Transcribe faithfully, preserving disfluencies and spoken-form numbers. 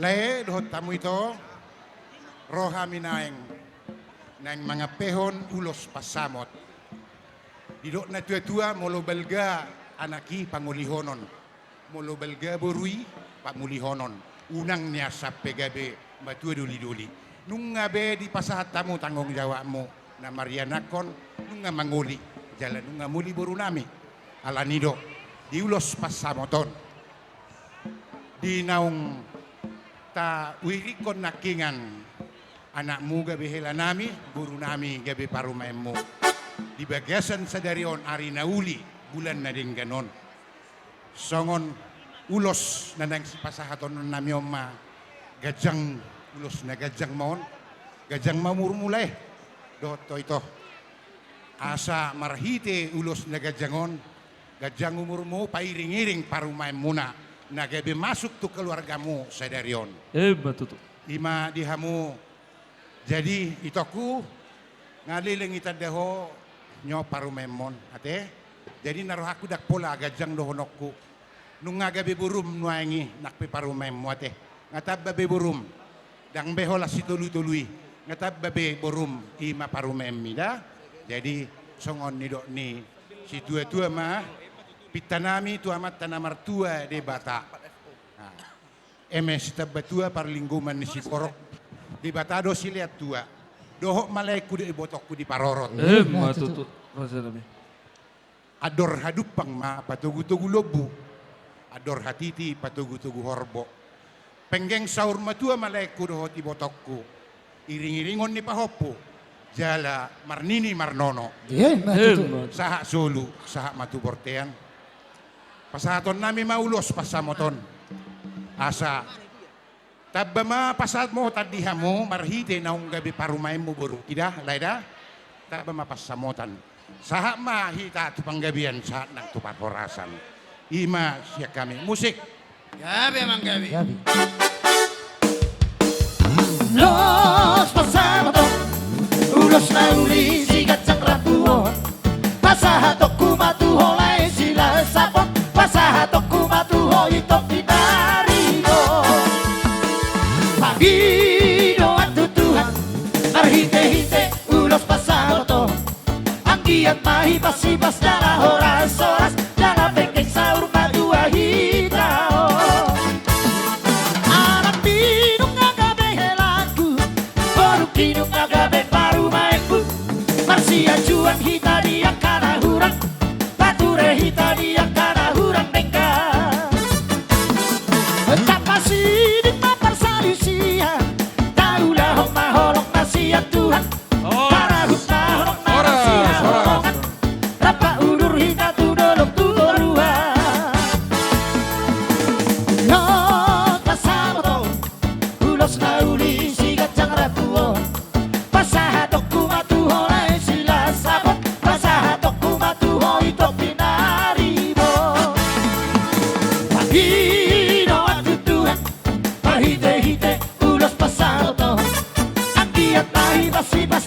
Lae, dohot hamu ito, ro hami naeng, naeng mangampehon ulos pansamot. Didok na tua-tua, molo balga anak i pangolihonon, molo balga boru i pamulihonon. Unang nian sampe gabe matua doli-doli. Nunga be dipasahat hamu tanggung jawabmu na marianakhon, nunga mangoli, jala nunga muli boru nami. Alani do, di ulos pansamot on, di naung tauirikkon nangkiningan, anakmu gabe hela nami, boru nami gabe parumaenmu. Di bagasan sadari on, ari na uli, bulan na denggan on, songon ulos na naeng sipasahaton nami on ma, ganjang, ulos na ganjang ma on. Ganjang ma umurmu, lae, dohot ho ito. Asa marhite ulos na ganjang on, ganjang umurmu, pairing-iring parumaenmuna na gabe masuk tu keluargamu sadari on. Emma tutu. I ma di hamu. Jadi, itongku, nga leleng i tanda ho nyo parumaenmon, ate? Jadi, na rohangku ndang pola ganjang dohononku. Nunga gabe borum nuaeng i, nang pe parumaenmu, ate? Nga tamba be borum. Ndang be holan sitolu-tolu i. Nga tamba be borum, i ma parumaenmi, da? Jadi, songon nidok ni situa-tua ma, pinta nami tu Amanta na martua Debata. Nah. Eme sitamba tua parlinggoman ni siborok, Debata do silean tua. Dohot ma, laengku, dohot ibotongku, diparorot. Emma tutu, raja nami. Andor hadumpang ma patogu-togu lombu, andor hatiti patogu-togu horbo. Penggeng saur matua ma, laengku dohot ibotongku, iring-iringon ni pahompu, jala marnini marnono. Emma tutu. Emma. Sahat solu, sahat ma tu bortean. Pasahaton nami ma ulos pansamot on. Asa tamba ma pansamotan di hamu marhite naung gabe parumaenmu boru i, da, lae, da. Tamba ma pansamotan. Sahat ma hita tu panggabean, sahat nang tu parhorasan. I ma sian hami. Musik. Gabe manggabe. Gabe. Ulos pansamot on, ulos na uli siganjang rambu on. Pasahatonku ma tu ho, lae, Silasapon. Pasahatonku ma tu ho, Ito Pinaribot. Pangidoan tu Tuhan marhite-hite ulos pansamot on. Anggiat ma hipas-hipas jala horas-horas, jala penggeng saur matua hita on. Anakmi nunga gabe helangku, borungki nunga gabe parumaenku. Marsianjuan hita di angka na hurang, pature hita di angka na hurang denggan. Tamba siding ma parsalisian, taulahon ma holong na sian Tuhan. Horas. Parahut ma holong na sihaholongan. Horas, horas. Rap paudur hita tu dolok tu toruan. Ulos pansamot on, ulos na uli siganjang rambu on. Pasahatonku ma tu ho, lae, Silasapon. Pasahatonku ma tu ho, Ito Pinaribot. Pangidoan tu Tuhan marhite-hite ulos pansamot on. Anggiat ma hipas-hipas